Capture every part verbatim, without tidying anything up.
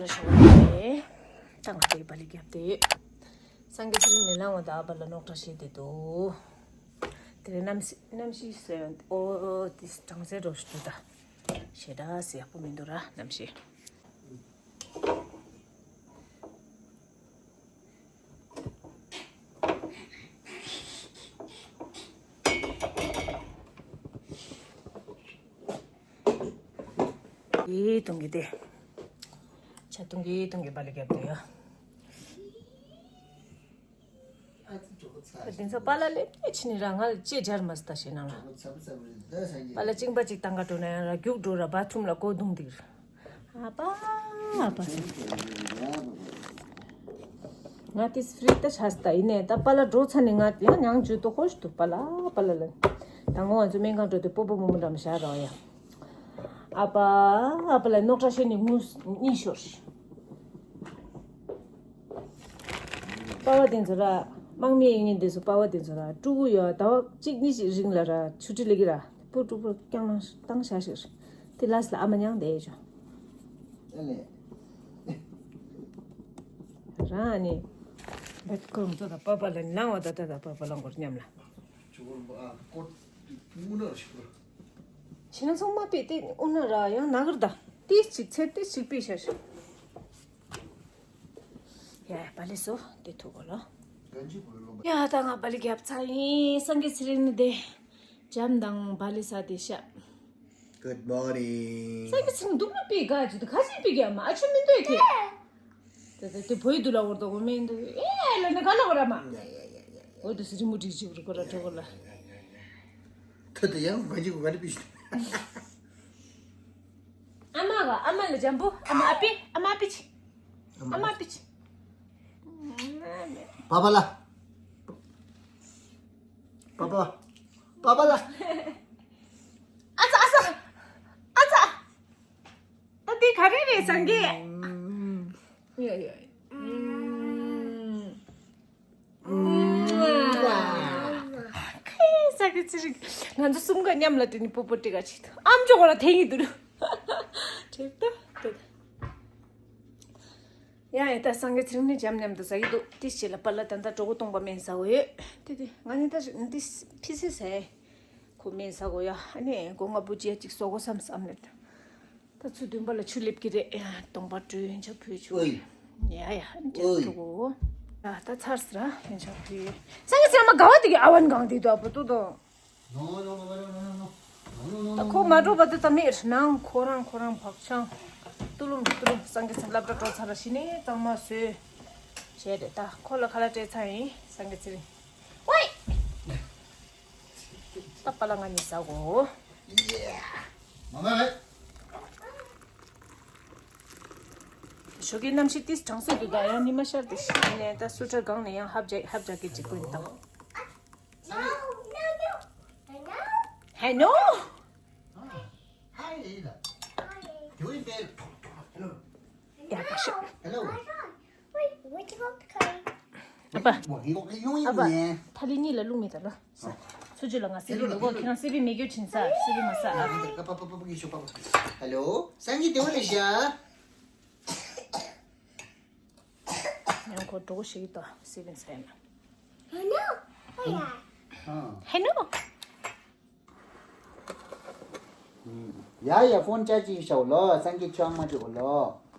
རེ་ཞོག་རེ། ད་ང་དེ་བ་ལི་རྒྱབ་དེ། སངས་རྒྱས་ཚེ་རིང་ནས་ལངས་བ་ད་བ་ལ་ནོག་ཏྲ་ཤེས་དེ་དུ། དེ་རེ་གནམ་གཤིས་གནམ་གཤིས་ཟེར་ཡོང་ཨོ་དེ་གྲང་ཟེར་འགྲོ་ཞུ་དུ་ད། ཞེ་དྲག་ཟེར་ཡག་པོ་མི་འདུག་ར་གནམ་གཤིས། ཨེ་གཏོང་གི་དེ། ཆ་གཏོང་གི་གཏོང་གི་བ་ལི་རྒྱབ་དེ་ཡ། དེ་ཚོ་པཱ་ལགས་ལས་ཕྱི་ནས་ར་ང་ལ་ཅེ་སྦྱར་མ་སི་ད་ཞེ་ན་ལ། པཱ་ལགས་གཅིན་པ་གཅིག་བཏང་ག་འགྲོ་ན་ཡང་ར་རྒྱུག་འགྲོ་ར་བ་ཐུམ་ལ་ཀོ་བརྡུང་འདིར། ཨ་པ་ཨ་པ་ཟེར། ང་དེ་ཧྥི་རི་ད་ཆ་སི་ད་ཡིན་ནས་ད་པཱ་ལགས་འགྲོ་ཚར་ནས་ང་དེ་ཡང་ཉང་ཇུ་ཏོ་ཧོ་ཤི་ཏུ་པཱ་ལགས་པཱ་ལགས་ལ། ད་ངོ་ང་ཚོ་སྨན་ཁང་འགྲོ་དུས་སྤོ་སྤོ་མོ་མོ་འདྲ་མ་བཞག་རོགས་ཡ། ཨ་པ་ཨ་པ་ལ་ནོག་ཁྲ་ཤེས་ནི་ངུ་གཉིད་ཤོར། པ་བ་དེ་ཚོ་ར་དམག་མི་ཡིན་ངེས་དེ་ཚོ་པ་བ་དེ་ཚོ་ར་ཕྲུ་གུ་ཡོད་ཟླ་བ་གཅིག་གཉིས་ཤིག་རིང་ལ་ར་ཆུ་ཁྲི་ལེ་གི་ར་སྤུ་ཕྲུག་པོ་རྐྱང་ལང་བཏང་བཞག་ཤིག་ར་དེ་ལ་སི་ལ་ཨ་མ་མྱང་དེ་ཡོད་ཅོ། ཨ་ལེ། རང་ཨ་ནི་བེད་ཁོ་རང་ཚོ་དང་པ་པ་ལ་ནང་བ་ད་ད་ད་པ་པ་ལ་འགོར་མཉམ་ལ། ཆུ་བུར་བ་ཀོ་ཏི་ཀུ་ན་ཤི་བ། ཕྱི་ནང་ཚང་མ་པས་ཏེ་ཨུ་ན་ར་ཡང་ན་གར་ད་ཏིས་ཅིག་ཚེ་ཏིས་ཅིག་པས་ཤ་ཤ། ཡ་བ་ལི་སོ་ཏེ་ཐུག་གོ་ལོ། ཡ་ད་ང་བ་ལི་རྒྱབ་ཚ་ཡིན་སངས་རྒྱས་ཚེ་རིང་ནི་དེ་འཇམ་དང་བ་ལི་ས་དེ་ཤ། Good morning. སངས་རྒྱས་ཚེ་རིང་འདུག་མ་པས་ག་ཅི་དུ་ཁ་ཤས་པས་ག་མ་ཨ་ཆུ་མི་འདོད་ཁེ། དེ་དེ་དེ་བོད་དུ་ལ་འོར་དོ་གོ་མེ་འདུག་ཨེ་ལ་ནི་ག་ལ་གོ་ར་མ། འོ་དུ་སི་རི་མུ་ཏིག་ཅིག་རུ་གོ་ར་གྲོ་གོ་ལ། ད་དེ་ཡང་ག་ཅིག་གོ་ག་ལ་པི་ཤི། ཨ་མ་ག་ཨ་མ་ལ་འཇམ་པོ་ཨ་མ་ཨ་པི་ཨ་མ་ཨ་པི་ཅི། ཨ་མ་ཨ་པི་ཅི། པ་པ་ལ། པ་པ། པ་པ་ལ། ཨ་ཙ་ཨ་ཙ། ཨ་ཙ། ད་འདི་ག་རེ་རེད་སངས་རྒྱས། ཡ་ཡ། ཁའི་སངས་རྒྱས་ཚེ་རིང་། ང་ཚོ་གསུམ་ཀ་མཉམ་ལ་དེ་ནི་སྤོ་སྤོ་ཏི་ག་ཆིག་ཏུ་ཨམ་ཅོག་ལ་འཐེན་གི་འདུག་ན། དྲེག་ཏུ་དེ། ཡ་ཡ་ད་སངས་རྒྱས་ཚེ་རིང་ནི་འཇམ་མཉམ་དུ་ཟ་གི་འདུག་ཏི་ཞེ་ལ་པ་ལ་ད་ད་གྲོགས་གཏོང་པ་མེན་ཟ་འོ་ཡོད། དེ་དེ་ང་ནི་ད་འདི་ཕི་སི་ཟ། ཁོ་མེན་ཟ་གོ་ཡ་ཨ་ནི་སྒོ་ང་བུ་ཅི་ཡ་གཅིག་ཟོ་གོ་བསམ་བསམ་ལེ་ད། ད་ཚུ་བདུན་པ་ལ་ཆུ་སླེབས་ཀྱི་རེད་ཡ་གདོང་པ་བཀྲུས་ཡིན་ཆ་ཕུལ་ཆུ། ཨོའི། ཡ་ཡ་ཨོའི། ཐུ་གོ། ད་ད་ཚར་སི་ར་ཡིན་ཆ་ཕུལ། སངས་རྒྱས་ཚེ་རིང་མ་དགའ་བ་དེ་གི་ཨ་ཝན་གང་དེ་དུ་ཨ་པོ་ཏོ་ཏོ། ད་ཁོ་མ་འགྲོ་བ་དུ་ད་མེད་ནང་ཁོ་རང་ཁོ་རང་བག་ཆང་ཏུ་ལུམ་ཏུ་ལུམ་སངས་རྒྱས་ཚེ་རིང་སློབ་གྲྭ་འགྲོ་ཚར་ར་ཤི་ནས་གཙང་མ་བཟོས། བྱས་རེད་ད་ཁོ་ལ་ཁ་ལག་སྤྲད་ཚར་ཡིན་སངས་རྒྱས་ཚེ་རིང་། ཝེ། ད་པ་ལ་ང་གཉིས་ཟ་གོ། མ་མ་རེད། ཞོགས་ཀའི་གནམ་གཤིས་ཏིས་གྲང་སོད་དུ་ད་ཡང་ཉི་མ་ཤར་ཏེ་ཤི་ནས་ད་སུ་ཁྲ་སྒང་ནས་ཡང་ཧབ་རྒྱག་ཧབ་རྒྱག་གི་ཅིག་ཀུན་དང་། No, no, no. Hello. Hi, Ada. Hi. Doing better. Hello. ཡག་པོ་ཞིག Hello. Wait, wait, wait, wait. ཨ་ཕ། ཨ་ཕ། ཐ་ལི་གཉིས་ལ་རླུང་མེད་ད་ལོ། ཚུ་ཅི་ལ་ང་སི་པི་འདུག་གོ་ཁྱེད་རང་སི་པི་མེད་རྒྱུ་བྱིན་ས་སི་པི་མ་ས་ཨ། Hello. སངས་རྒྱས་དེ་བ་རེད་ཤག་ཡང་ཁོ་གྲོགས་ཤིག་ཏོ་སི་པི་ས་ཡ་ན། Hello. ཡ་ཡ་ཕོན་ཅ་ཅི་ཤོག་ལོ། སངས་རྒྱས་ཆོས་མ་ཅི་གོ་ལོ།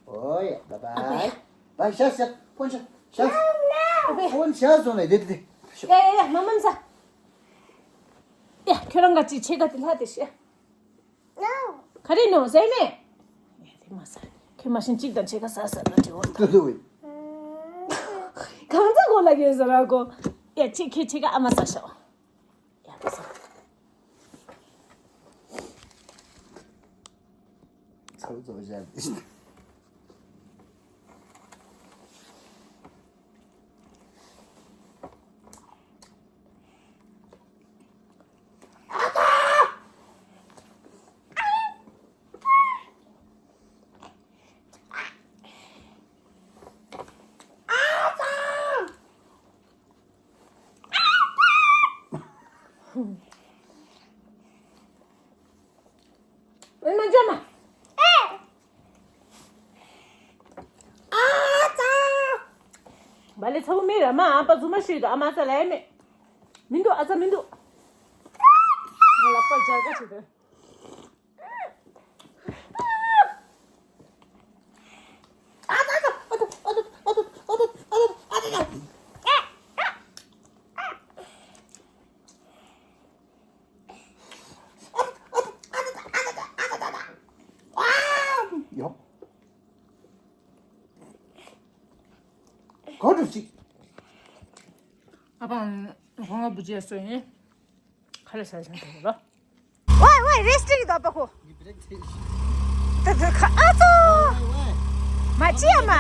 ཨོ་ཡ་བཱའི་བཱའི། བཱའི་ཤ་ཤ་ཕོན་ཤ་ཤ། ཕོན་ཤ་སོང་ལེ་དེ་དེ། ཡ་ཡ་ཡ་མ་མམ་ས། ཡ་ཁྱོད་རང་ག་ཅི་ཆེ་ག་དེ་ལྷ་དེ་ཤ། ག་རེ་ནོ་ཟེར་མེད། ཡ་དེ་མ་ས། ཁྱོད་མ་ཤིན་གཅིག་དང་ཆེ་ག་ས་ས་ལ་དེ་འོ་ད། ཏུ་ཏུ་བི། གང་ཚ་གོ་ལ་གེ་ཟ་ར་གོ། ཡ་ཆེ་ཁྱེད་ཆེ་ག་ཨ་མ་ས་ཤོག་ཡ་ད་ས། ཚ་བོ་ཚ་བོ་བཞག་དེ། ཨེ་མ་འཇམ་མ། བ་ལེ་ཚ་བོ་མེད་ར་མ་ཨ་ཕ་རྫུན་མ་ཤོད་དོ། ཨ་མ་ཨ་ཚ་ལ་ཡ་མེད། མི་འདུག་ཨ་ཚ་མི་འདུག་ང་ལག་པ་འབྱར་ག་བྱེད་དོ། ཡོ། གོ་འགྲོ་ཅིག་ཨ་ཕ་ཁོང་ང་བུ་རྗེས་སོ་ཡིན། ཁ་ལ་ས་ཞིང་དུ་ལོ། ཝའི་ཝའི་རེས་ཏྲིག་དོ་པ་ཁོ། ད་ད་ཁ་ཨ་ཙོ། མ་ཅི་ཡ་མ།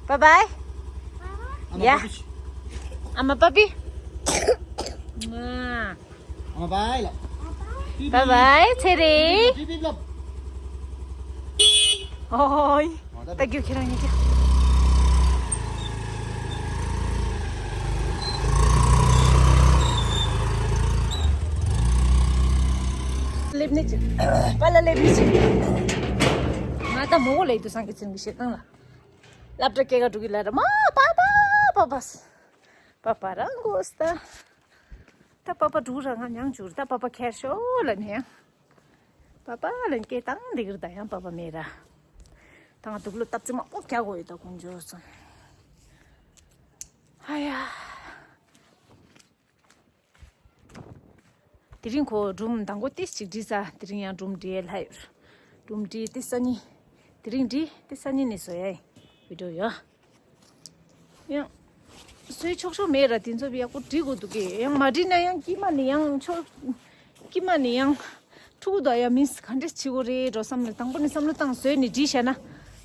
Bye bye. Yeah. I'm a puppy. I'm a puppy. Bye bye. ཚེ་རིང་། ཨོའི། ད་རྒྱུག་ཁྱེད་རང་གཉིས་ཀྱིས། སླེབས་ནས་ཅི། པཱ་ལགས་སླེབས་ནས་ཅི། ང་ད་མོ་གོ་ལེགས་དུ་སང་གི་ཚིན་གི་ཤེས་སྟངས་ལ། སློབ་གྲྭ་སྐྱེལ་ག་འགྲོ་གི་ལ་ར་མ། པཱ་པཱ་པཱ་པཱ། པཱ་པཱ་རང་གོ་སྟ། ད་པཱ་པཱ་འགྲོ་ར་ང་མྱང་འཇུར་ད་པཱ་པཱ་ཁྱེར་ཤོག་ལ་ནས་ཡང་། པཱ་པཱ་ལ་སྐད་བཏང་འདི་གིར་ད་ཡང་པཱ་པཱ་མེད་ར། ད་ང་དུག་ལོ་སྟབས་ཙི་མ་པོ་རྒྱག་དགོས་ཡོད་ད་དཀོན་མཆོག་གསུམ། ཧ་ཡ། དེ་རིང་ཁོ་སྒྲུང་མདང་དགོང་ཏིས་ཅིག་བྲིས་ས། དེ་རིང་ཡང་སྒྲུང་འབྲི་ཡས་ལྷ་ཡོད། སྒྲུང་འབྲི་ཏི་སང་ཉིན། དེ་རིང་འབྲི་ཏི་སང་ཉིན་ནས་བཟོ་ཡས་བི་ཌིའོ་ཡོད། ཡང་བཟོས་ཆོག་ཆོག་མེད་ར། དེ་ཚོ་ཡག་པོ་འབྲི་དགོས་འདུག་གི། ཡང་མ་འབྲི་ན་ཡང་དཀྱིལ་མ་ནས་ཡང་ཆོག་དཀྱིལ་མ་ནས་ཡང་ཕྲུ་གུ་དང་ཡང་མིན་ག་འདྲས་བྱེད་དགོས་རེད་འགྲོ་བསམ་ལ་དང་པོ་ནས་བསམ་བློ་བཏང་བཟོས་ནས་བྲིས་བཞག་ན་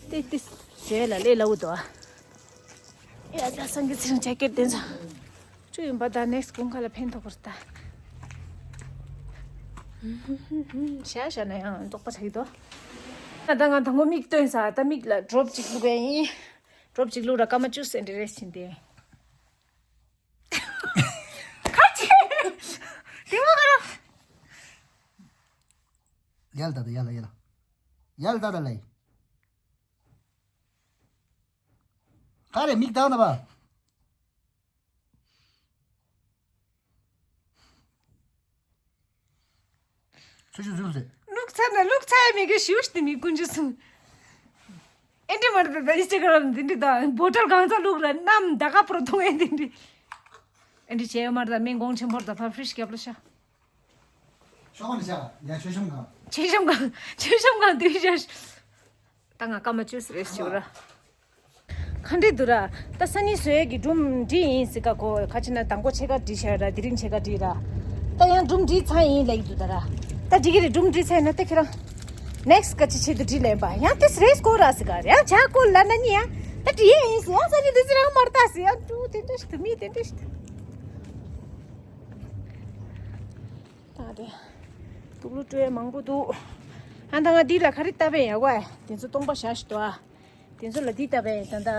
ཏི་ཏི་བཟོས་ལ་ལས་སླ་བོ་འདུག་ཨ། ཡ་ད་སང་གི་ཚེ་རིང་ཇེ་ཀེད་དེ་ཚོ་བཅུ་ཡིན་པ་ད་ནེག་སི་དགུན་ཁ་ལ་ཕན་ཐོགས་པར་ལྟ། ཤ་ཤ་ན་ཡང་རྡོག་པ་ཆགས་ཀྱི་འདུག་ད་ང་དང་པོ་མིག་སྟོན་ས་ད་མིག་ལ་ཌོབ་ཅིག་བླུགས་པ་ཡིན། ཌོབ་ཅིག་བླུགས་ར་སྐར་མ་བཅུ་སེན་ཊི་རེས་ཕྱིན་ཏེ། ཁ་ཆེ། དེ་མ་ག་ར། ཡལ་ད་ད་ཡལ་ཡལ། ཡལ་ད་ད་ལ་ཡི། ག་རེ་མིག་ད་ན་བ། ཚུ་ཞུ་ཟུག་ཟེ། ལུག་ཚ་ན་ལུག་ཚ་ཡ་མི་གི་ཞུ་ཤི་མི་ཀུན་ཇུ་སུ། ཨེ་འདྲི་མར་ད་ད་ཨིན་སི་ཊ་གྷ་རམ་འདི་འདྲི་ད་བོ་ཊལ་གང་ཚ་ལུག་ར་ནམ་ད་ག་པྲོ་ཐོང་ཨེ་འདི་འདྲི། ཨེ་འདྲི་བྱས་ཡོད་མར་ད་མེ་གོང་ཆེན་པོར་ད་ཕ་ཕྲིཤ་རྒྱབ་ལ་ཤ། ཤོག་ནི་ཤ་ཡ་ཆོས་ཤམ་གང་། ཆོས་ཤམ་གང་ཆོས་ཤམ་གང་དུས་ཤ། ད་ང་སྐར་མ་བཅུ་ཟེར་རེ་ཞུ་ར། ག་འདྲས་འདུག་ར། ད་སང་ཉིན་བཟོ་ཡས་ཀྱི་སྒྲུང་འབྲི་ཡིན་ཟེར་ག་གོ་ཁ་ཅིག་ན་དང་པོ་ཕྱེད་ཀ་བྲིས་བཞག་ར། དེ་རིང་ཕྱེད་ཀ་བྲིས་ར། ད་ཡང་སྒྲུང་འབྲི་ཚར་ཡིན་ལབ་ཀྱི་འདུག་ད་ར། ད་འགྲིག་གི་རེད། སྒྲུང་འབྲི་ཚར་ཡིན་ན་ད་ཁྱེད་རང་ནེག་སི་ག་ཅི་ཆེད་དུ་བྲིས་ལེན་པ་ཡང་དེ་རེས་སྐོར་ར་ཟེར་ག་ཡང་བྱ་སྐོར་ལ་ན་ནི་ཡང་ད་བྲིས་ཡས་ཡིན་ཟེར། ཡང་སང་ཉིན་འདི་ཚེ་རང་མར་ལྟ་ཟེར། ཡང་ཀྲུ་དེ་འདྲ་ཞིག་ཏུ་མི་དེ་འདྲ་ཞིག་ཏུ། ད་དེ་དུག་ལོ་སྤྲོ་ཡ་མང་པོ་འདུག་ཨ་ད་ང་འདི་ལ་ག་རེ་བཏབ་པས་ཡ་གོ་དེ་ཚོ་སྟོང་པ་བཞག་ཤི་དོ་ཨ། དེ་ཚོ་ལ་འདི་བཏབ་པས་ད་ད།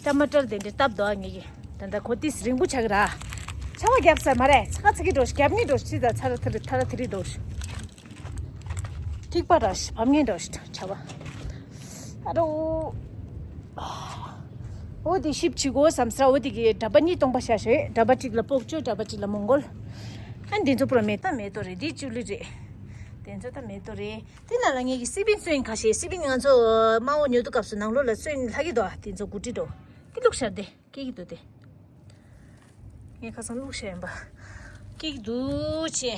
ཊ་མ་ཊར་དེ་འདྲ་བཏབ་དོ་ཨ་ངེད་ཀྱི་ད་ད་གོ་ཏིས་རིང་པོ་ཆགས་ཀྱི་ར། ཆར་པ་བརྒྱབ་ས་མ་རེད། ཚ་ཚ་གི་འགྲོ་ཤི་རྒྱབ་ནི་འགྲོ་ཤི་ད་ཚ་ར་ཐ་ར་ཐ་ར་ཐི་རི་འགྲོ་ཤི། ཐིགས་པ་ར་ཤི་བབ་ངེས་འགྲོ་ཤི་ཆར་པ། ཨ་རོ། འོ་དེ་ཞིབ་ཆི་གོ་བསམ་སྲ། འོ་དེ་གི་འདྲ་པ་གཉིས་སྟོང་པ་ཤ་ཤེ། འདྲ་པ་གཅིག་ལ་སྤོག་ཅོ། འདྲ་པ་གཅིག་ལ་མོང་གོལ། ཨ་འདི་ཚོ་པུ་ར་མེ་ཏོ་མེ་ཏོ་རེད། འདི་ཅུ་ལི་རེད། དེ་ཚོ་ད་མེ་ཏོ་རེད། དེ་ནང་ལ་ངེད་ཀྱི་སི་པིན་སོན་ཁ་ཤས། སི་པིན་ང་ཚོ་དམར་པོ་ཉོ་དུས་སྐབས་སུ་ནང་ལོགས་ལ་སོན་ལྷག་གི་འདུག་ཨ་དེ་ཚོ་གུ་ཏི་འགྲོ། དེ་བླུགས་ཤར་དེ་སྐྱེ་གི་འདུག་དེ། ངས་ཁ་སང་བླུགས་ཤར་ཡིན་པ། སྐྱེ་གི་འདུག་ཅེ།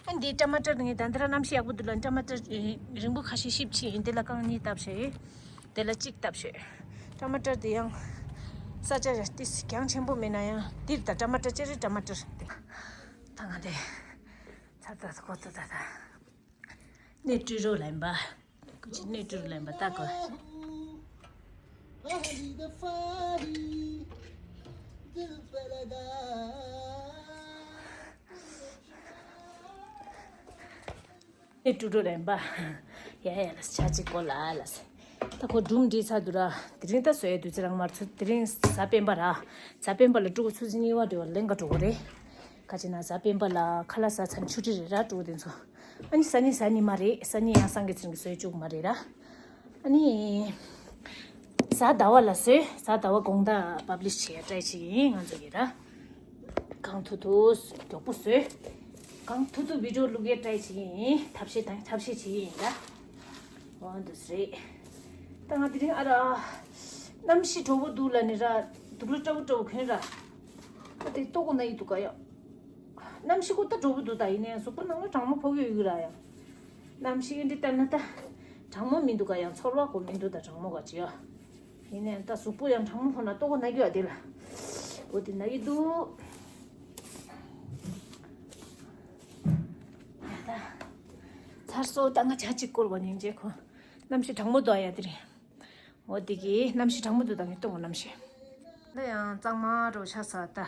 ཨ་འདི་ཊ་མ་ཊར་ངས་ད་འདི་ར་གནམ་གཤིས་ཡག་པོ་འདུག་ལ་ཊ་མ་ཊར་རིང་པོ་ཁ་ཤས་ཞིབ་ཕྱིས་ཡིན། དེ་ལ་རྐང་གཉིས་བཏབ་ཤེ། དེ་ལ་གཅིག་བཏབ་ཤེ། ཊ་མ་ཊར་དེ་ཡང་ས་ཆ་ར་ཏིས་གྱང་ཆེན་པོ་མེད་ན་ཡང་འདིར་ད་ཊ་མ་ཊར་ཅེ་རེ་ཊ་མ་ཊར། ད་ང་དེ་ཚར་ད་ཁོ་ཐུ་ད་ད། ནས་སྤྲུལ་རོགས་ལེན་པ། ཀུ་ཅི་ནས་སྤྲུལ་ལེན་པ་ད་གོ། ནས་སྤྲུལ་རོགས་ལེན་པ། ཡ་ཡ་ལ་ཆ་གཅིག་གོ་ལ་ལ་སེ། ད་ཁོ་སྒྲུང་འབྲི་ཚར་འདུག་ར། དེ་རིང་ད་བཟོ་ཡ་དུས་ཚོད་རང་མར་ཚུད། དེ་རིང་གཟའ་སྤེན་པ་ར། གཟའ་སྤེན་པ་ལ་ཕྲུ་གུ་ཆུ་ཚོད་གཉིས་པ་དེ་བ་ལེན་ག་འགྲོ་གི་རེད། ཁ་ཅིག་ན་གཟའ་སྤེན་པ་ལ་ཁ་ལག་ཟ་ཚར་ནས་ཆུ་ཁྲི་རེད་ར་ཕྲུ་གུ་དེ་ཚོ། ཨ་ནི་སང་ཉིན་གཟའ་ཉི་མ་རེད། སང་ཉིན་ཡང་སང་གི་ཚེ་རིང་གི་བཟོས་བཅུག་མ་རེད་ར། ཨ་ནི། གཟའ་ཟླ་བ་ལ་བཟོས། གཟའ་ཟླ་བ་དགོང་དག་པབ་ལི་ཤི་བྱེད་ཡ་try བྱེད་ཀྱི་ཡིན། ང་ཚོ་གི་ར། གང་ཐུབ་ཐུབ་མགྱོགས་པོ་བཟོས། གང་ཐུབ་ཐུབ་video བླུག་ཡ་try བྱེད་ཀྱི་ཡིན། ཐབས་ཤེས་དང་ཐབས་ཤེས་བྱེད་ཀྱི་ཡིན་ད། འོ་འདུག་སེ་རེད། ད་ང་དེ་རིང་ཨ་ར། གནམ་གཤིས་དྲོ་པོ་འདུག་ལབ་ནས་ར། དུག་ལོག་སྤྲ་བོ་སྤྲ་བོ་གོན་ར། ཨ་དེ་ལྟོ་གོ་ན་ཡི་འདུག་ག་ཡ། གནམ་གཤིས་ཁོ་ད་དྲོ་པོ་འདུག་ད་ཡིན་ནའི་གཟུགས་པོ་ནང་ལ་གྲང་མོ་ཕོག་གི་ཡོད་ཀྱི་ར་ཡ། གནམ་གཤིས་འདི་ལྟར་ན་ད། གྲང་མོ་མི་འདུག་ག་ཡང་ཚོར་བ་གོ་མི་འདུག་ད་གྲང་མོ་ག་ཅི་ཡ། ཡིན་ནའི་ད་གཟུགས་པོ་ཡང་གྲང་མོ་ཕོག་ན་ལྟོ་གོ་ན་གི་ཡ་དེ་ལ། འོ་དེ་ན་ཡི་འདུག་ཡ་ད། ཚར་སོང་། ད་ང་ཇ་གཅིག་བསྐོལ་བ་ནིང་རྗེས་ཁོ། གནམ་གཤིས་གྲང་མོ་འདུག་ཡ་དེ་རིང་། འོ་དེ་གི་གནམ་གཤིས་གྲང་མོ་འདུག་ད་ངས་སྟོན་གོ་གནམ་གཤིས། ད་ཡང་གཙང་མ་རུ་ཤ་ཟ་ད་དེ།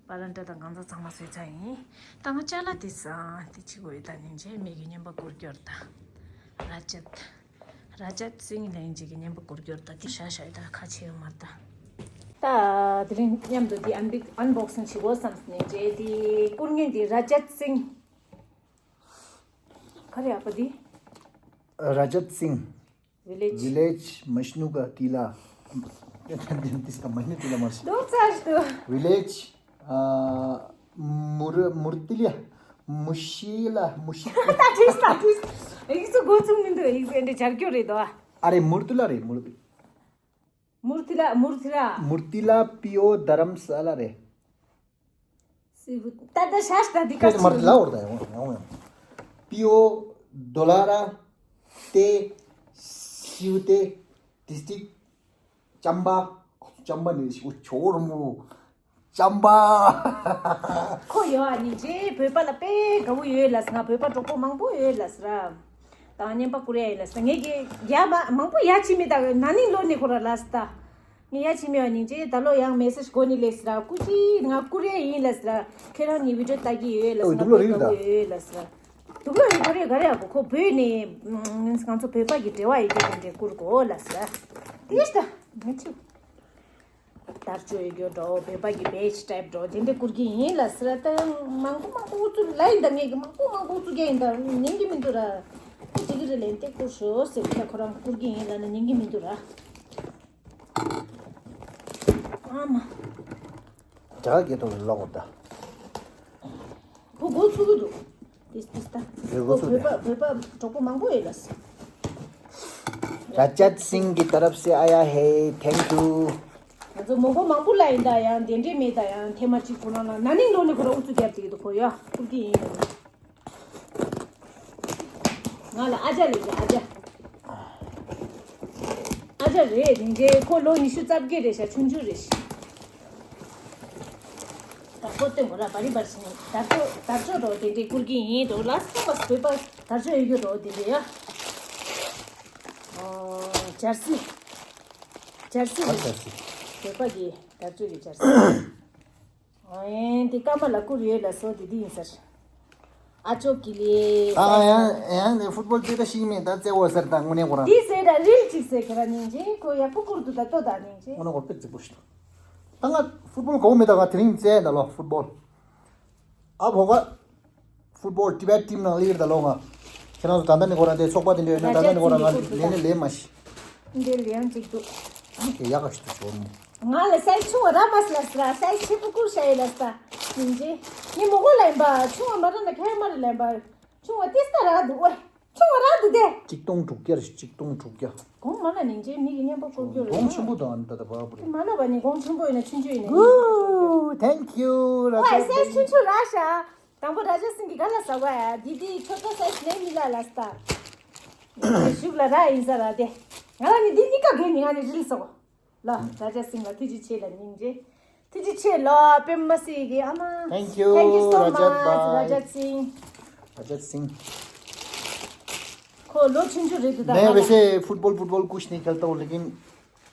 པ་རན་ཏྲ་དང་གང་ཚང་ཚང་མ་བཟོས་ཚར་ཡིན། ད་ང་ཅ་ལག་དེ་ཟ་དེ་ཅི་དགོས་ཡོད་ད་ནིང་རྗེས་མིག་གི་བརྙན་པ་བསྐུར་རྒྱུར་ད། ར་ཅད། ར་ཅད་སིང་ལན་ཅིག་གི་བརྙན་པ་བསྐུར་རྒྱུར་ད་དེ་ཤ་ཤ་ཡོད་ད་ཁ་ཆེ་ཡོད་མ་རེད་ད། ད་དེ་རིང་མཉམ་དུ་དེ་ཨན་བིག་ཨན་བོག་སིང་བྱེད་དགོས་བསམ་ནིང་རྗེས་དེ་བསྐུར་མཁན་དེ་ར་ཅད་སིང་། ག་རེ་ཨ་ཕ་དེ། ར་ཅད་སིང་། Village. Village Mashnuka Tila. This is Mashnu Tila Marsh. Don't touch the. Village, uh, Mur Murtilia. Mushila, Mushi. That is, that is. It's a good thing in the, it's in the Charkyo Redo. Are Murtila re, Murtila. Murtila, Murtila. Murtila Pio Dharamsala re. ད་ད་ཤ་ཤ་ད་འདི་ཁ་ཁྱེད་མར་ལ་འོར་ད་ཡོང་ཡོང་ཡོང་། པི་ཨོ་ཌོ་ལ་ར་ཏེ་སིའུ་ཏེ་district་ཅམ་པ། ཅམ་པ་ནི་ཞིག་ཆོར་མོ་ཅམ་པ། ཁོ་ཡོད་ཨ་ནི་རྗེས་བོད་པ་ལ་དཔེ་དགའ་བོ་ཡོད་ལ་ང་བོད་པ་གྲོགས་པོ་མང་པོ་ཡོད་ལ་ཟེར། ད་བརྙན་པ་བསྐུར་ཡ་ཡིན་ལ་ཟེར་ངས་ཀྱི་ཡ་མ་མང་པོ་ཡ་ཕྱི་མི་ད་ན་ནིང་ལོ་ནས་ཁོ་ར་ལ་ཟེར་ད། ངས་ཡ་ཕྱི་མི་བ་ནིང་ཅེ་ད་ལོ་ཡང་message་གོ་ནི་ལས་སི་ར་ཀུ་ཅི་ང་ཀུ་རེ་ཡིན་ལས་སི་ར་ཁྱེད་རང་གཉིས་video་ལྟ་གི་ཡོད་ལས་སི་ང་ཀུ་རེ་ཡོད་ལས་སི་ར་དུག་ལོ་ཡི་ཀུ་རེ་ག་རེ་ཡ་གོ་ཁོ་བོད་ནས་ང་ཚོ་བོད་པ་གི་འབྲེལ་བ་ཡི་གེ་དེ་འདྲས་ཀུར་གོ་ལས་སི་ར་དེ་ཤ་ད་ང་ཚོ་དར་ལྕོག་ཡི་གེ་འགྲོ་བོད་པ་གི་badge type་འགྲོ་དེ་འདྲས་ཀུར་གི་ཡིན་ལས་སི་ར་ད་མང་པོ་མང་པོ་ཨུ་ཚུགས་ལ་ཡིན་ད་ངས་གི་མང་པོ་མང་པོ་ཨུ་ཚུགས་རྒྱ་ཡིན་ད་ཉན་གི་མི་འདུག་ར་ཁོ་དེ་གི་རེ་ལན་ཏེ་ཀུར་ཤོ་ཟེར་གི་ད་ཁོ་རང་ཀུར་གི་ཡིན་ལ་ན་ཉན་གི་མི་འདུག་ར། ཨ་མ། རྒྱ་གར་སྐད་ཐོག་ལ་ཀློག་གོ་ད། ཁོ་འགོ་ཚུགས་ཀྱི་འདུག་ཏིས་ཏིས་ད། རེ་འགོ་ཁོ་ཚུགས་བོད་པ་རེད། བོད་པ་གྲོགས་པོ་མང་པོ་ཡོད་ལ། राजत सिंह की तरफ से आया है। Thank you. ང་ཚོ་མོན་གྷོ་མང་པོ་ལ་ཡིན་ད་ཡང་དེ་འདྲས་མེད་ད་ཡང་ཐེངས་མ་གཅིག་ཁོ་རང་ལ་ན་ནིང་ལོ་ནས་ཁོ་རང་ཨུ་ཚུགས་རྒྱབ་བསྡད་ཀྱི་འདུག་ཁོ་ཡ་ཐུག་གི་ཡིན། ང་ལ་ཨ་ཅག་ལས་ཀྱི་ཨ་ཅག་ཨ་ཅག་རེད་རིན་ཆེན་ཁོ་ལོ་ཉི་ཤུ་རྩ་བརྒྱད་རེད་ཤག་ཆུང་ཆུང་རེད་ཤག་ད་ཁོ་སྟོན་གོ་ར་བ་རི་བར་ཕྱིན་དར་ལྕོག་དར་ལྕོག་རོ་དེ་འདྲའི་བསྐུར་གྱི་ཡིན་འགྲོ་ལ་སོགས་པ་བོད་པ་དར་ལྕོག་ཡོད་རྒྱུ་རོ་དེ་འདྲའི་ཡ། ཨོ་ཇར་སི། ཇར་སི་རེད། ཇར་སི། བོད་པ་གི་དར་ལྕོག་གི་ཇར་སི། ཨེ་འདི་ཀ་མ་ལ་བསྐུར་ཡོད་ལ་སོ་དེ་འདི་ཡིན་ཟེར། ཨ་ཅོ་ཀི་ལི། ད་ཡང་ཡང་ནས་ཕུཊ་བོལ་རྩེ་ད་ཤིང་མེད་ད་རྩེ་འོ་ཟེར་ད་དངོས་གནས་ཁོ་རང་། འདི་ཟེར་ད་རིལ་ཅིག་ཟེར་ཁྱེད་རང་སྙིང་རྗེ་ཁོ་ཡག་པོ་བསྐུར་འདུག་ད་ལྟོ་ད་སྙིང་རྗེ། དངོས་གནས་ཁོ་དཔེ་རྩིག་པོ་ཞིག་འདུག་ད་ང་ཕུཊ་བོལ་གོ་མེད་ད་ང་དེ་རིང་རྩེ་ད་ལོ་ཕུཊ་བོལ། ཨ་བོ་ག་ཕུཊ་བོལ་ཊི་བེཊ་ཊིམ་ནང་སླེབས་ཡོད་ད་ལོ་ང་། ཁྱེད་རང་ཚོ་ད་ལྟ་ནས་ཁོ་རང་དེ་ཚོགས་པ་དེ་འདྲ་ཡོད་ན་ད་ལྟ་ནས་ཁོ་རང་ང་ལེན་ནས་ལེན་མ་ཤི། འདི་ལེན་ཅིག་འདུག་དེ་ཡག་ག་ཞིག་ཏུ་ཤོར་མོ། ང་ལ་སའི་ཆུང་བ་ར་མ་སི་ལ་སི་ར་སའི་ཆེ་པོ་ཀུར་ཤ་ཡི་ལ་སི་ད། ཡིན་ཅི། ངས་མོ་གོ་ལ་ཡིན་པ་ཆུང་བ་མ་ར་ན་ཁ་ཡ་མ་ར་ལ་ཡིན་པ། ཆུང་བ་ཏི་སི་ད་ར་འདུག་ཨོ། ཆུང་བ་ར་འདུག་དེ། གཅིག་སྟོང་དྲུག་བརྒྱ་རེད་གཅིག་སྟོང་དྲུག་བརྒྱ། གོང་མ་ལ་ནིང་ཅེ་མི་གི་མཉམ་པོ་ཀུར་རྒྱུ་རེད། གོང་ཆེན་པོ་དང་ཨ་ནི་ད་ད་བ་བུ་རེད། མ་ལ་བ་ནི་གོང་ཆེན་པོ་ཡིན་ན་ཆུང་ཆུང་ཡིན་ན། Ooh, thank you. ཨོ་སའི་ཆུང་ཆུང་ར་ཤ། དང་པོ་ར་ཇ་སིང་གི་ག་ལ་ཟ་བ་ཡ། དི་དི་ཁྱོད་ཚོ་སའི་ལེ་མི་ལ་ལ་སྟ། ཞུགས་ལ་ར་ཡིན་ས་ར་དེ། ང་ལ་ནི་འདི་གཉིས་ཀ་དགོས་ནི་ང་ནི་རིལ་སོ། ལ་ར་ཇ་སིང་ལ་ཐུགས་རྗེ་ཆེ་ལ་སྙིང་རྗེ། ཐུགས་རྗེ་ཆེ་ལ་པེ་མ་སི་གི་ཨ་མ། Thank you, Thank you so Rajat much, bhai. ར་ཇ་སིང་། ར་ཇ་སིང་། ཁོ་ལོ་ཆུང་ཆུང་རེད་འདུག་ད་मैं ང་ལ། वैसे football football कुछ नहीं खेलता हूँ लेकिन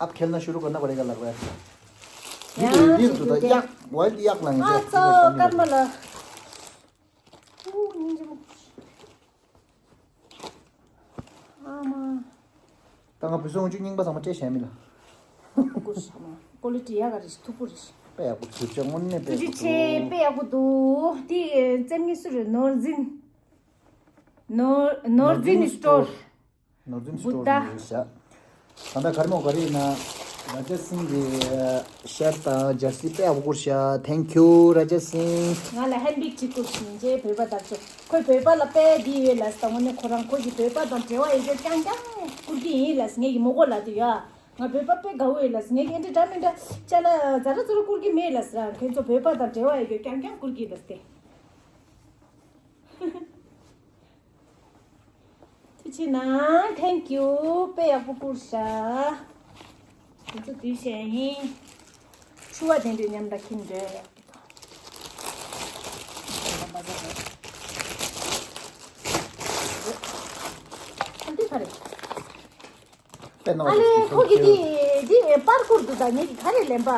अब खेलना शुरू करना पड़ेगा लग रहा है। ཡང་ཡིག་ཏུ་ཡག་ཝལ་ཡག་ལ་ང་ཨ་ཚོ་སྐར་མ་ལ། ཨུ་སྙིང་རྗེ་མོ། ཨ་མ། ད་ང་བུ་སོང་ཅུ་རྙིང་པ་ཚང་མ་སྤྲད་བྱས་མི་ལ། ཀུ་ཤ་མ། ཀོ་ལི་ཊི་ཡག་ག་རེད་ཐུག་པོ་རེད། དཔེ་ཡག་པོ་གྱུར་ཅག་དངོས་གནས་དཔེ་ཐུགས་རྗེ་ཆེ་དཔེ་ཡག་པོ་འདུག་དེ་རྩེད་མཁན་སུ་རེད་ནོར་འཛིན། ནོར་ནོར་འཛིན་སི་ཊོར། ནོར་འཛིན་སི་ཊོར་བུ་ད་ནས་ཡོད་ཤག་ད་ལྟ་གར་མོ་ག་རེ་ཡིན་ན། ར་ཇ་སིང་གི་ཤར་དང་ཇར་སི་དཔེ་ཡག་པོ་བསྐུར་ཤག Thank you ར་ཇ་སིང་། ང་ལ་ཧན་བིག་ཅིག་བསྐུར་ཤིང་རྗེས་བོད་པ་དར་ཆོ། ཁོས་བོད་པ་ལ་དཔེ་འདི་ཡོད་ལ་ད་དངོས་གནས་ཁོ་རང་ཁོ་གི་བོད་པ་དང་འབྲེལ་བ་ཡོད་རྒྱུ་རྐྱང་རྐྱང་བསྐུར་གི་ཡིན་ལ་ངེད་ཀྱི་མོ་གོ་ལ་དུ་ཡ། ང་བོད་པ་དཔེ་དགའ་བོ་ཡོད་ལ་ངེད་ཀྱི་འདི་འདྲ་མི་འདྲ་ཅ་ལག་ཛ་ར་ཙུ་ར་བསྐུར་གི་མེད་ལ་ཁྱེད་ཚོ་བོད་པ་དང་འབྲེལ་བ་ཡོད་རྒྱུ་རྐྱང་རྐྱང་བསྐུར་གི་ལ་སྟེ། ཐུགས་རྗེ་གནང་། Thank you དཔེ་ཡག་པོ་བསྐུར་ཤག་དེ་ཚོ་དུས་ཤེས་ཡིན། ཆུ་བ་དེ་འདྲའི་མཉམ་དུ་ཁྱིམ་འདྲ། འདི་ག་རེད། དཔེ་ནོར་ཨ་ལེ་ཁོ་གི་འདི་འདི་པར་བསྐུར་འདུག་ད་ངེད་ཀྱི་ག་རེ་ལེན་པ།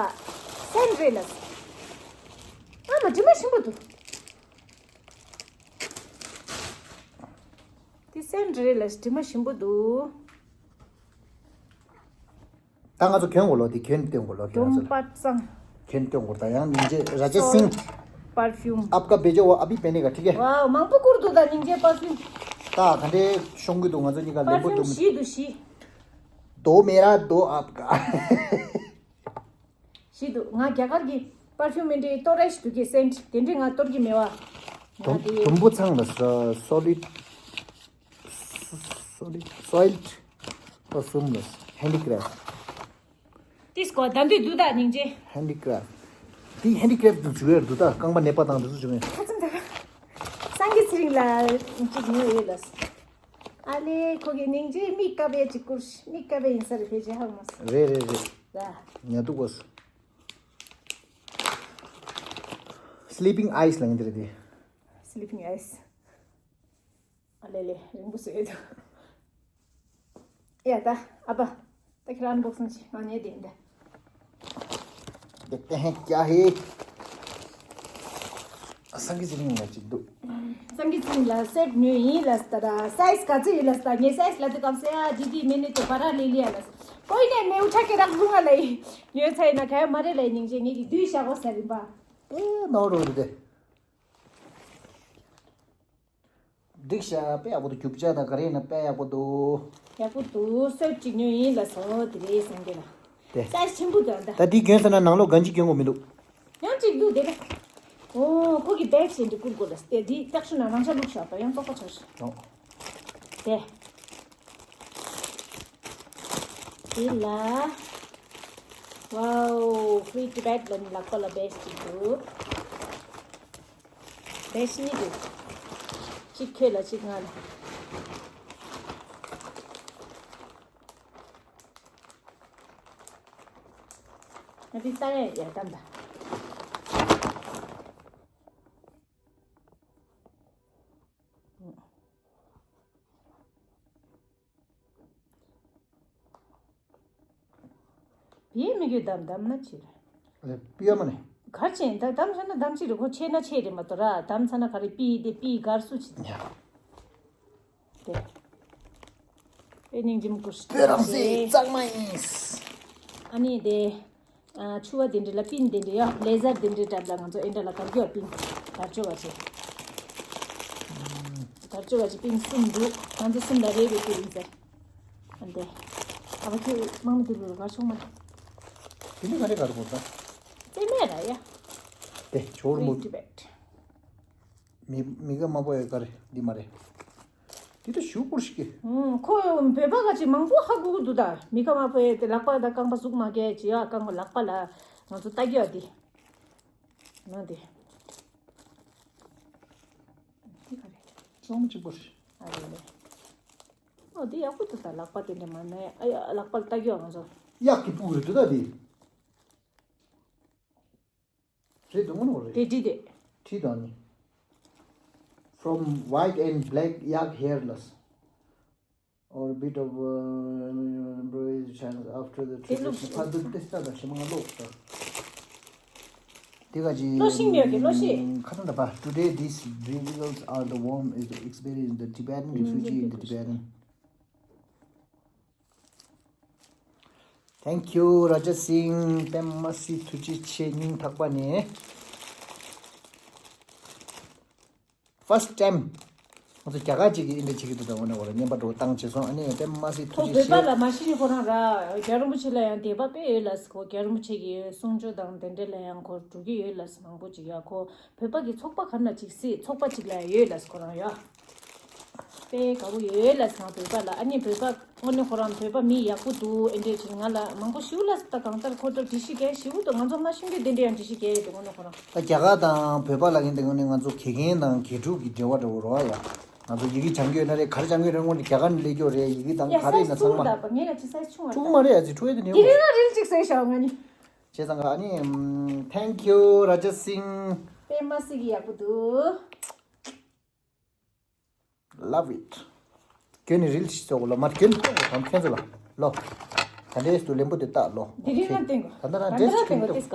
སེན་རེད་ལ། ཨ་མ་དྲི་མ་ཞིམ་པོ་འདུག་དེ་སེན་རེད་ལ་དྲི་མ་ཞིམ་པོ་འདུག་ད་ང་ཚོ་གྱོན་དགོས་ལོ། དེ་གྱོན་སྟོན་དགོས་ལོ། ཁྱེད་རང་ཚོ་ལ་ཀྲུང་པ་ཚང་། གྱོན་སྟོན་དགོས། ད་ཡང་སྙིང་རྗེ་ར་ཇ་སིང་། Perfume आपका भेजो वो अभी पहनेगा ठीक है। ཝའོ་མང་པོ་བསྐུར་འདུག་ད་སྙིང་རྗེ་པར་ཕིའུམ། ད་ག་འདྲའི་ཤོང་གི་འདུག་ང་ཚོ་གཉིས་ཀ་ལེན་པོ་པར་ཕིའུམ་འདུག་བཞི་འདུག་བཞི། दो मेरा दो आपका། ཞིག་འདུག་ང་རྒྱ་གར་གྱི་པར་ཕིའུམ་མི་འདྲའི་གཏོར་རེ་ཞིག་འདུག་གི་སེན་ཊི་དེ་འདྲའི་ང་གཏོར་གྱི་མེད་བ། ང་དུམ་དེ་དུམ་བུ་ཚང་ལ་ས་སོ་ལིཌ་སོ་ལིཌ་སོ་ཡིལ་ཊི་པར་ཕིའུམ་ལ་ཧེན་ཌི་ཀ་རེབ་ཊི། ཏིས་གོ་ད་འདུས་འདུག་ད་སྙིང་རྗེ། ཧེན་ཌི་ཀ་རེབ་ཊི། དེ་ཧེན་ཌི་ཀ་རེབ་ཊི་འདུག་བྱུང་ཡོད་འདུག་ད་རྐང་པ་ནད་པ་དང་འདི་ཚོ་བྱུང་ཡོད། ཁ་ཚིམ་ད། སངས་རྒྱས་ཚེ་རིང་ལ་གཅིག་ཉོས་ཡོད་ལ། ཨ་ལེ་ཁོ་གི་སྙིང་རྗེ་མི་དཀར་པའི་གཅིག་བསྐུར་མི་དཀར་པའི་ཡིན་ས་རེད་ཕལ་ཆེར་ཧ་གོ་མ་སོང་། རེད་རེད་རེད། ལ། ཉ་དུག་གོ། Sleeping eyes ལ་ཡིན་དེ་རེད་དེ། Sleeping eyes། ཨ་ལེ་ལེ་རིང་པོ་བཟོས་འདུག་ཡ་ད་ཨ་ཕ། ད་ཁྱེད་རང་ཨན་བོག་སིང་བྱེད་ང་ཉལ་བསྡད་ཡིན་ད། देखते हैं क्या है। སངས་རྒྱས་ཚེ་རིང་ལ་གཅིག་འདུག་སངས་རྒྱས་ཚེ་རིང་ལ་སེཊ་ཉོས་ཡིན་ལ་ད་ད་སའི་ཛི་ག་ཚོད་ཡིན་ལ་ད་ངའི་སའི་ཛི་ལ་དུ་སྐམ་སེ་ཨ་ཇི་དི་མེ་ནེ་ཏོ་པ་ར་ལི་ལི་ཨ་ལ་ཀོའི་ནེ་མེའུ་ཁྲ་ཀེ་རག་རུང་ཨ་ལ་ཡིན་ཉོས་ཚ་ཡིན་ན་ག་ཡ་མ་རེད་ལ་ཡིན་སྙིང་རྗེ་ངེད་ཀྱི་དུས་ཞག་གོ་ས་རིམ་པ། ཨེ་ནོ་རོ་རེད་དེ། འགྲིག་ཤག་དཔེ་ཡག་པོ་འདུག་རྒྱུ་ཆ་དང་ག་རེ་ཡིན་ན་དཔེ་ཡག་པོ་འདུག་ཡག་པོ་འདུག་སོད་ཅིག་ཉོས་ཡིན་ལ་སོ་དེ་རེད་སངས་རྒྱས་ལ། དེ། སའི་ཛི་ཆེན་པོ་འདུག་ད། ད་འདི་གྱོན་ཟེར་ན་ནང་ལོགས་གང་ཅི་གྱོན་དགོས་མི་འདུག་ཡང་གཅིག་འདུག་དེ་རེད། ཨོ་ཁོ་གི་བེག་ཞིག་འདི་བསྐུར་དགོས་ལ་དེ་འདི་ཏག་ཤུ་ན་རང་ཤ་ལུག་ཤག་པ་ཡང་ཏོག་པ་ཆགས་ཤག་ཨོ། དེ། དེ་ལ། ཝའོ། Free Tibet ལ་ནི་ལག་པ་ལ་བེག་ཅིག་འདུག་བེག་གཉིས་འདུག་གཅིག་ཁྱོད་ལ་གཅིག་ང་ལ། ང་དེ་ལྟ་ཡ་ཡ་དམ་ད། པིའི་མི་རྒྱུ་དམ་དམ་ན་ཆེ་རེད། པིའི་མ་ནི། གར་ཆེན་ད་དམ་ཚ་ན་དམ་ཆེ་རེད་ཁོ་ཆེ་ན་ཆེ་རེད་མ་གཏོགས་ར་དམ་ཚ་ན་ག་རེ་པིའི་དེ་པིའི་གར་སུ་ཆེ་རེད། དེ། དཔེ་སྙིང་རྗེ་མོ་སྐུ་ཞིག་དཔེ་རང་སེ་གཙང་མ་ཡིན། ཨ་ནི་དེ། ཨ་ཆུ་བ་དེ་འདྲ་ལ་པིན་དེ་འདྲ་ཡ་ལེ་ཟར་དེ་འདྲའི་གྲས་ལ་ང་ཚོ་ཨེ་འདྲ་ལ་གར་རྒྱུ་བ་པིན། གར་ཆོ་བ་ཆེ། གར་ཆོ་བ་ཆེ་པིན་གསུམ་འདུག་ང་ཚོ་གསུམ་ལ་རེ་རེ་ཏུ་ཡིན་ཟེར། ཨ་འདེ། ཨ་བ་ཁྱོད་དམག་མི་དེ་ལུ་གར་ཆོག་མ། དེ་ནི་ག་རེ་གར་དགོས་ད། ཙེ་མེད་ར་ཡ། དེ་ཆོར་མོ། Free Tibet། མི་མི་ག་མ་པོ་ཡ་ག་རེ་འདི་མ་རེད། འདི་ད་ཞུ་པོར་ཞིག་གི་ཁོ་བོད་པ་ག་ཅིག་མང་པོ་ཧ་གོ་གི་འདུག་ད་མི་ག་མ་པོ་ཡ་དེ་ལག་པ་ད་རྐང་པ་ཟུག་མ་གས་ཅི་ཡ་རྐང་པ་ལག་པ་ལ་ང་ཚོ་ལྟ་རྒྱུ་ཡ་འདི་ནོ་འདི་འདི་ག་རེ་ཅོང་གཅིག་པོར་ཞིག་ཨ་རེ་རེ་ཨོ་འདི་ཡག་པོ་འདུག་ད་ལག་པ་དེ་འདྲ་མ་ནས་ཨ་ཡ་ལག་པ་ལ་ལྟ་རྒྱུ་ཡ་ང་ཚོ་གཡག་གི་སྤུ་གུ་རེད་འདུག་ད་འདི། རེད་འདུག་མ་ནོར་རེད། དེ་འདྲི་དེ། ཁྲིད་དང་ནི། From white and black yak hair loss or bit of uh, bruise chance after the དེ་ལུགས་treatment. ཕ་དུ་ཏེ་ས་དང་ཤི་མ་ལོག་ས། དེ་ག་ཅི། ལོ་ཤིང་ཡོད་ཀྱི་ལོ་ཤིང་། ཁ་ཚང་ད་པ། Today these results are the warm is experienced the Tibetan refugee in the Tibetan Thank you ར་ཇ་སིང་། པད་མ་སི་ཐུགས་རྗེ་ཆེ་སྙིང་ཐག་པ་ནས། First time ང་ཚོ་རྒྱ་གར་ཅིག་གིས་འདི་འདྲ་བྱེད་ཀྱི་འདུག་ད་འོ་ན་འོ་ན་བརྙན་པར་འགྲོ་བཏང་བྱས་སོང་། ཨ་ནི་པད་མ་སི་ཐུགས་རྗེ་ཆེ། བོད་པ་ལ་མ་གཞི་ནས་ཁོ་རང་ར་རྒྱལ་བ་རིན་པོ་ཆེ་ལ་ཡང་དད་པ་དཔེ་ཡོད་ལ་ཟེར། ཁོ་རྒྱལ་བ་རིན་པོ་ཆེ་གི་གསུང་ཆོས་དང་དེ་འདྲ་ལ་ཡང་ཁོ་འགྲོ་གི་ཡོད་ལ་ཟེར། མང་པོ་ཅིག་ཡ་ཁོ་བོད་པ་གི་ཚོགས་པ་ག་ན་ཅིག་སྲིད་ཚོགས་པ་ཅིག་ལ་ཡང་ཡོད་ལ་ཟེར་ཁོ་རང་ཡ། དཔེ་དགའ་པོ་ཡོད་ལ་ཟེར་ང་བོད་པ་ལ། ཨ་ནི་བོད་པ་དངོས་གནས་ཁོ་རང་བོད་པ་མི་ཡག་པོ་འདུག་ཨེ་འདྲས་ཅིག་ང་ལ་མང་པོ་ཞིག་ལ་ཟེར། ད་གང་ལྟར་ཁོ་ད་འདྲི་ཤི་གས་ཞིག་འདུག་ང་ཚོ་མ་ཤེས་རྒྱུ་དེ་འདྲས་ཡང་འདྲི་ཤི་གས་ཡོད་དུ་དངོས་གནས་ཁོ་རང་། ད་རྒྱ་གར་དང་བོད་པ་ལ་ཡིན་དེ་ངོ་ནས་ང་ཚོ་དགེ་རྒན་དང་དགེ་ཕྲུག་གི་འབྲེལ་བ་འདྲ་བོ་རོ་ཡ། ང་ཚོ་ཡི་གེ་སྦྱང་གི་ཡོད་ན་རེད། ག་རེ་སྦྱང་གི་ཡོད་རེད། དངོས་གནས་རྒྱ་གར་ནས་སླེབས་ཀྱི་ཡོད་རེད། ཡི་གེ་དང་ག་རེ་ཡིན་ན་ཚང་མ། ངས་ལ་ཅི་སའི་ཆུང་བ་ཆུང་མ་རེད། ཡ་ཅི་ཁྲུ་ཡ་དེ་ནས་དེ་རིང་ལ་རིལ་ཅིག་ཟེར་ཤག་ང་ནི། བྱས་ཙང་ག་ཨ་ནི། Thank you Raja Singh. པད་མ་སི་གི་ཡག་པོ་འདུག Love it. ཁྱོད་ནི་རིལ་ཞིག་ཚོགས་ལོ་མར་ཁྱོད་ནི་ཁྱོད་ཚོ་ལ་ལོ། ད་འདྲེས་དུ་ལེན་པོ་དེ་བཏགས་ལོ། དེ་རིང་ལ་བསྟན་དགོས། ད་ལྟ་རང་ད་ལྟ་རང་བསྟན་དགོས་ཏིས་ཀ